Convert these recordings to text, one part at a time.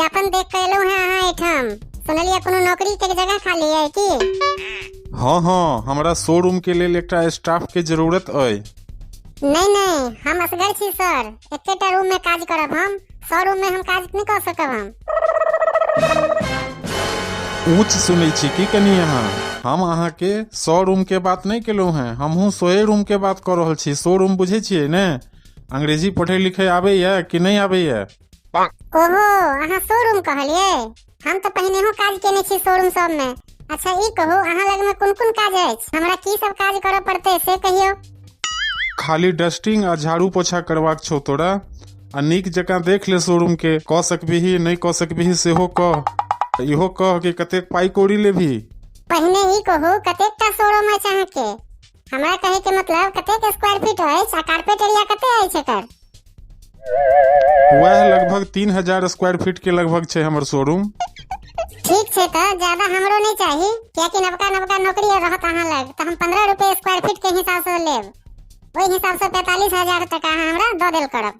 विज्ञापन देख कऽ एलहुँ हेँ अहाँ एहिठाम। सुनलियै कोनो नौकरी के जगह खाली अइ की? हँ हँ, हमरा शोरूम के लेल एकटा स्टाफ के जरूरत अइ। नहि नहि, हम असगर छी सर, एकेटा रूम में काज करब हम, 100 रूम में हम काज नहि कऽ सकब हम। ऊँच सुनै छी की कनि अहाँ? हम अहाँके 100 रूम के बात नहि केलहुँ हेँ, हमहूँ 100 रूम के बात कऽ रहल छी। 100 रूम बुझै छियै ने? अंग्रेजी पढ़ै लिखै आबैया कि नहि आबैया? ओहो, अहाँ शोरूम कहलियै? हम तऽ पहिनेहो काज केने छी शोरूम सबमे। अच्छा ई कहू, अहाँ लगमे कोन कोन काज अछि? हमरा की सब काज करऽ पड़तै से कहियौ। खाली डस्टिंग आ झाड़ू पोछा करबाक छौ तोरा। आ नीक जकाँ देख ले शोरूम के, कऽ सकबिही नहि कऽ सकबिही सेहो कह। इहो कह कि कतेक पाइ कौड़ी लेबही। पहिने ई कहू, कतेक टा शोरूम अछि अहाँके? हमरा कहे के मतलब कतेक स्क्वायर फीट अछि आ कारपेट एरिया कते अछि एकर? वएह लगभग 3000 स्क्वायर फीट के लगभग छै हमर शोरूम। ठीक छै, तऽ ज्यादा हमरो नहि चाही, कियाकि नवका नवका नौकरी रहत अहाँ लग तऽ हम 15 रुपए स्क्वायर फीट के हिसाब से लेब। ओहि हिसाब से 45,000 टका अहाँ हमरा दऽ देल करब।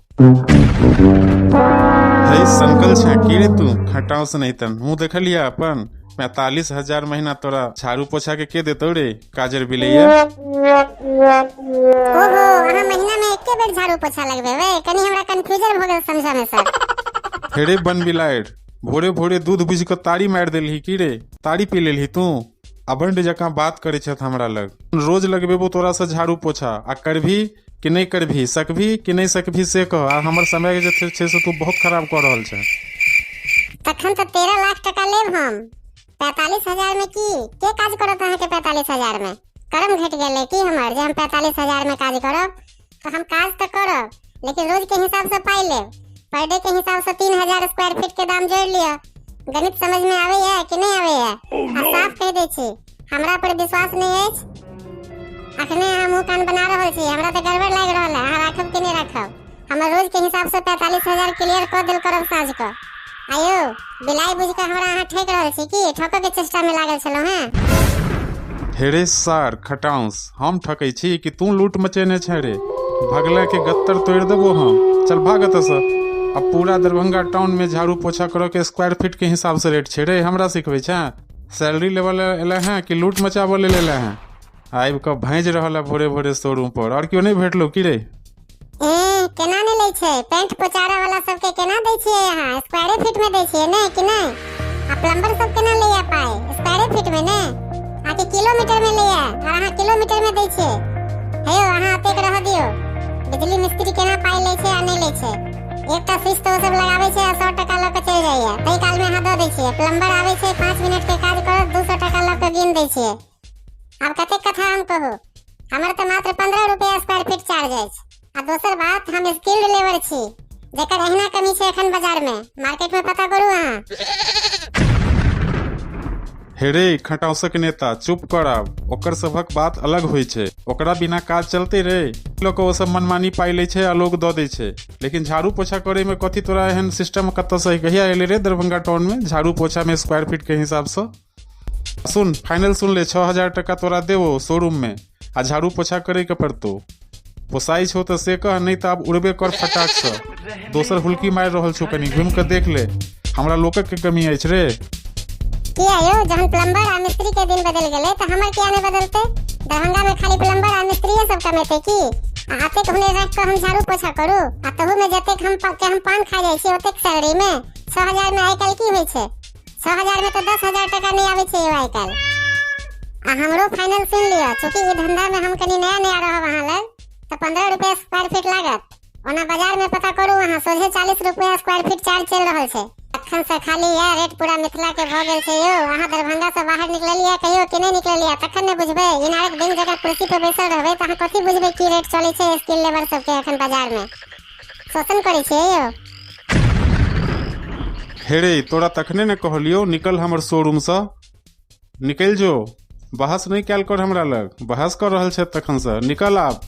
हे संकल छै की रे तू खटाउस नहीं तन मुँह देखलिया अपन? 45,000 महीना तोरा झाड़ू पोछा के देतौ रे काजर बिलैया? ओहो, अहाँ महीना में एके बेर झाड़ू पोछा लगबेबै? कनि हमरा कंफ्यूजन भऽ गेल समझऽ में सर। हे रे बन बिलाड़ि, भोरे भोरे दूध बुझि कऽ तारी मारि देलही की रे? तारी पी लेलही तू? अबंड जकाँ बात करै छथि हमरा लग। रोज लगबेबो तोरा से झाड़ू पोछा, आ करभी कि नहि करभी, सकभी कि नहि सकभी से कह। आ हमर समय जे छै से तू बहुत खराब कऽ रहल छै। तखन तऽ 13 लाख टका लेब हम। 45,000 में की के काज करत अहाँके? 45,000 में करम घटि गेलै की हमर जे हम 45,000 में काज करब? तऽ हम काज तऽ करब, लेकिन रोज के हिसाब से पाइ लेब। पर डे के हिसाब से 3000 स्क्वायर फीट के दाम जोड़ि लिअ। गणित समझ में आबैया कि नहि आबैया? आ साफ कहि दै छी, हमरा पर विश्वास नहि अछि। अखने अहाँ मुँह कान बना रहल छी, हमरा तऽ गड़बड़ लागि रहल है। अहाँ राखब कि नहि राखब? हमर रोज के हिसाब से 45,000 क्लियर कऽ देल करब साँझ कऽ। आयौ, बिलाइ बुझि कऽ हमरा अहाँ ठकि रहल छी की? ठकऽ के चेष्टा में लागल छलहुँ हेँ? हे रे सार खटाउस, हम ठकै छी कि तू लूट मचेने छे रे? भगला के गत्तर तोड़ि देबो हम। चल भाग एतऽसँ। अब पूरा दरभंगा टाउन में झाड़ू पोछा करऽ के स्क्वायर फीट के हिसाब से रेट छै रे, हमरा सिखबै छै? सैलरी लेबऽ ले एले हैं कि लूट मचाबऽ लेल एले हैं? आबि कऽ भाँजि रहल है भोरे भोरे शोरूम पर। आओर केओ नहि भेटलो की रे? ए, केना नहि लै छै? पेंट पोचारा वाला सबके केना दै छियै अहाँ? स्क्वायरे फीट में दै छियै ने कि नहि? आ प्लम्बर सब केना लैया पाइ? स्क्वायरे फीट में ने आ कि किलोमीटर में लैया? और अहाँ किलोमीटर में दै छियै? हे यौ, अहाँ एतेक रह दियौ। बिजली मिस्त्री केना पाइ लै छै आ नहि लै छै? एकटा स्विच तऽ ओ सब लगाबै छै आ 100 टका लऽ कऽ चलि जाइया, ताहि काल में अहाँ दऽ दै छियै। प्लम्बर आबै छै, 5 मिनट के काज करत, 200 टका लऽ कऽ गिन दै छियै। आब कतेक कथा हम कहू? हमर तऽ मात्र 15 रुपया स्क्वायर फीट चार्ज अछि। आ दोसर बात, हम स्किल्ड लेबर छी, जेकर एहिना कमी छै एखन बाजार में, मार्केट में पता करू अहाँ। हे रे खटाउसक नेता, चुप कर आब। ओकर सभक बात अलग होइ छै, ओकरा बिना काज चलते रे? लोक ओ सब मनमानी पाइ लै छै आ लोग दऽ दै छै। लेकिन झाड़ू पोछा करे में कथी तोरा एहन सिस्टम कतऽसँ कहिया एलै रे दरभंगा टाउन में झाड़ू पोछा में स्क्वायर फीट के हिसाबसँ? सुन, फाइनल सुन ले, 6000 टका तोरा देबो शोरूम में आ झाड़ू पोछा करे के पड़तो। पोसाइ छौ तऽ से कह, नहि तऽ आब उड़बे कर फटाक से। दोसर हुलकी मारि रहल छौ, कनि घुमि कऽ देख ले। हमरा लोकक के कमी अछि रे? किया यौ, जहन प्लम्बर आ मिस्त्री के दिन बदलि गेलै तऽ हमर किया नहि बदलतै? दरभंगा में खाली प्लम्बर आ मिस्त्रीये सब कमेतै की? आ एतेक हुनर राखि कऽ हम झाड़ू पोछा करू? आ तहू में जतेक हम के हम पान खा जाइ छी ओतेक सैलरी में? 6000 में आइ काल्हि की होइ छै? 6000 में तऽ 10,000 टका नहि आबै छै यौ आइ काल्हि। आ हमरो फाइनल सुनि लिअ, चूँकि ई धंधा में हम कनि नया नया रहब अहाँ लग, तऽ 15 रुपया स्क्वायर फीट लागत। ओना बाजार में पता करू अहाँ, सोझे 40 रुपया स्क्वायर फीट चार्ज चलि रहल छै। तखन से खाली इएह रेट पूरा मिथिला के भऽ गेल छै यौ। अहाँ दरभंगा से बाहर निकललियै कहियो कि नहि निकललियै? तखन ने बुझबै। इनारक बेंग जकाँ कुर्सी पर बैसल रहबै तऽ अहाँ कथी बुझबै की रेट चलै छै स्किल लेबर सबके एखन बाजार में? शोषण करै छियै यौ। हे रे, तोरा तखने ने कहलियौ, निकल हमर शोरूमसँ, निकलि जो। बहस नहि कयल कर हमरा लग। बहस कऽ रहल छथि तखनसँ। निकल आब।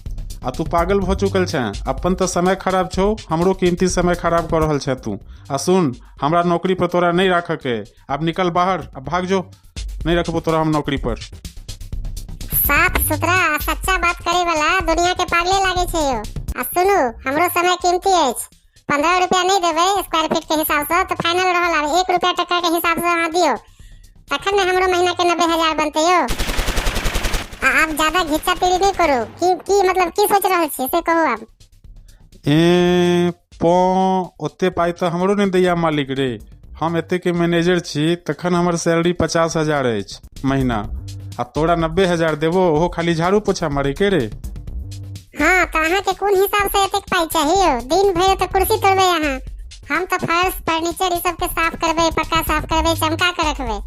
आ तू पागल भऽ चुकल छेँ? अपन तऽ समय खराब छौ, हमरो कीमती समय खराब कऽ रहल छेँ तू। आ सुन, हमरा नौकरी पर तोरा नहि राखऽके। आब निकल बाहर, आब भाग जो, नहि रखबो तोरा हम नौकरी पर। साफ सुथरा आ सच्चा बात करे वाला दुनिया के पागले लागे छै यौ। आ सुनू, हमरो समय कीमती अछि। 15 रुपया नहि देबै स्क्वायर फीट के हिसाबसँ तऽ फाइनल रहल। आब 1 रुपया टका के हिसाबसँ अहाँ दियौ, तखन ने हमरो महीना के 90,000 बनतै यौ। आ आब ज्यादा घिच्चा तीड़ी नहि करू। की की मतलब की सोचि रहल छी से कहू आब। ए पो, ओते पाइ तऽ हमरो नहि दैया मालिक रे। हम एतेके मैनेजर छी तखन हमर सैलरी 50,000 अछि महीना, आ तोरा 90,000 देबो, ओहो खाली झाड़ू पोछा मारे के रे? हाँ, तऽ अहाँके कोन हिसाब से एतेक पाइ चाही यौ? दिन भरि तऽ कुर्सी तोड़बै अहाँ। हम तऽ फर्श फर्नीचर ई सबके साफ करबै, पक्का साफ करबै, चमका के रखबै।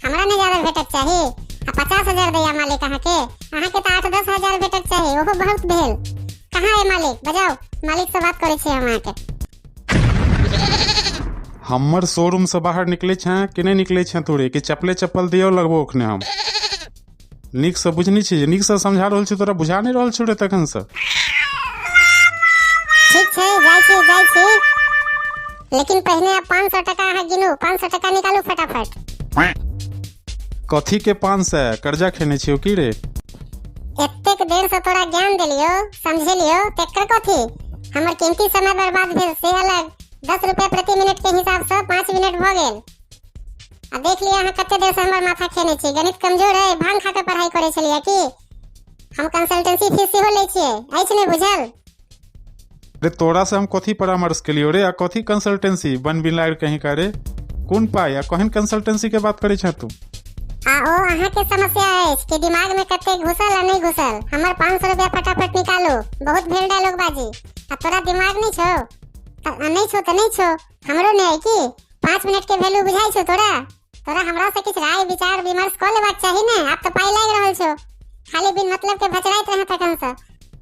हमरा नहि ज्यादा भेटक चाही। आ 50,000 दैया मालिक अहाँके? अहाँके तऽ 8-10 हजार भेटक चाही, ओहो बहुत भेल। कहाँ है मालिक? बजाउ, मालिक से बात करै छी हम अहाँके। हमर शोरूम से बाहर निकलै छें कि नहि निकलै छें तोरे कि चप्पले चप्पल दियौ लगबो अखने? हम नीकसँ बुझनी छी, नीकसँ समझा रहल छी, तोरा बुझा नहि रहल छौ रे तखनसँ? ठीक छै, जाइ छी, जाइ छी, लेकिन पहिने आब 500 टका अहाँ गिनू। 500 टका निकालू फटाफट। कथी के 500? कर्जा खेने छियौ की रे? एतेक देर से तोरा ज्ञान देलियो, समझेलियो, तेकर कथी? हमर कीमती समय बर्बाद भेल से अलग। 10 रुपया प्रति मिनट के हिसाब से 5 मिनट भऽ गेल। आ देख लिअ, अहाँ कते देर से हमर माथा खेने छी। गणित कमजोर है? भांग खा के पढ़ाई करै छलियै की? हम कंसल्टेंसी फीस सेहो लै छियै, अछि नहि बुझल? रे, तोरा से हम कथी परामर्श केलियो रे, आ कथी कंसल्टेंसी? बन बिलाड़ कहीं का रे, कोन पाइ आ कहन कंसल्टेंसी के बात करै छह तू? आ ओ अहाँके समस्या अछि कि दिमाग में कते घुसल आ नहि घुसल। हमर 500 रुपया फटाफट निकालू, बहुत भेल डायलॉग बाजी। आ तोरा दिमाग नहि छौ नहि छौ तऽ नहि छौ, हमरो नहि है की? 5 मिनट के वैल्यू बुझाइ छौ तोरा? तोरा हमरा से किछु राय विचार विमर्श कऽ लेबाक चाही ने। आब तऽ पाइ लागि रहल छौ, खाली बिन मतलब के भचराइत रहे तखन से।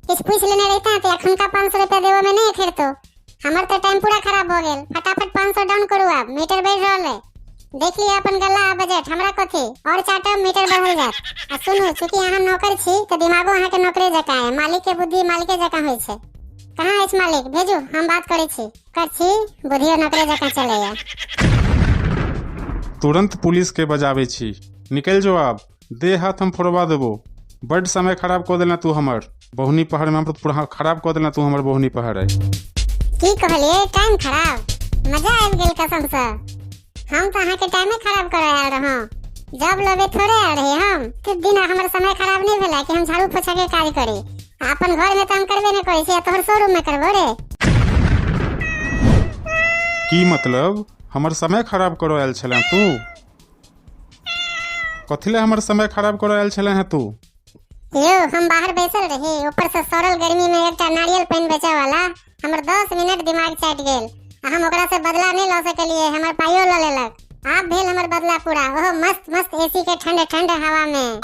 किछु पूछि लेने रहिता तऽ एखनका 500 रुपया देबो में नहि अखेरतो। हमर तऽ टाइम पूरा खराब भऽ गेल। फटाफट 500 डाउन करू आब, मीटर बढ़ि रहल है। देख लिअ अपन गल्ला आ बजट, हमरा कथी? और चाटब, मीटर बढ़ल जायत। आ सुनू, चूँकि अहाँ नौकर छी तऽ दिमागो अहाँके नौकरे जकाँ है। मालिक के बुद्धि मालिके जकाँ होइ छै। कहाँ अछि मालिक? भेजू, हम बात करै छी। कर छी, बुद्धियो नौकरे जकाँ चलैया। तुरंत पुलिस के बजाबै छी। निकलि जो आब, दे हाथ हम फोड़बा देबो। बड्ड समय खराब कऽ देला तू हमर बहुनी पहर में। हम पूरा खराब कऽ देला तू हमर बहुनी पहर है। की कहलिए? टाइम खराब? मजा आबि गेल कसमसँ। हम तऽ अहाँके टाइमे खराब करऽ आयल रहौं। जॉब लेबे थोड़े आयल रही हम। किछु दिन हमर समय खराब नहि भेलै कि हम झाड़ू पोछा के काज करी? आ अपन घर में तऽ हम करबे नहि करै छी, आ तोहर शोरूम में करबो रे? की मतलब, हमर समय खराब करऽ आयल छले तू? कथी ले हमर समय खराब करऽ आयल छले हैं तू? यौ, हम बाहर बैसल रही, ऊपर से सड़ल गर्मी में एकटा नारियल पानि बेचै वाला हमर 10 मिनट दिमाग चाटि गेल, आ हम ओकरा से बदला नहि लऽ सकलियै। हमर पाइयो लऽ लेलक। आब भेल हमर बदला पूरा, ओहो मस्त मस्त एसी के ठंड ठंड हवा में।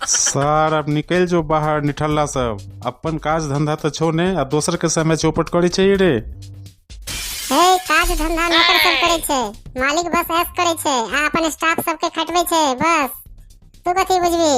सर, अब निकलि जो बाहर। निठल्ला सब, अपन काज धंधा तऽ छौ ने, आ दोसर के समय चौपट करै छै रे? हे, काज धंधा नौकर सब करै छै। मालिक बस ऐश करै छै आ अपन स्टाफ सबके खटबै छै, बस। तू कथी बुझबी?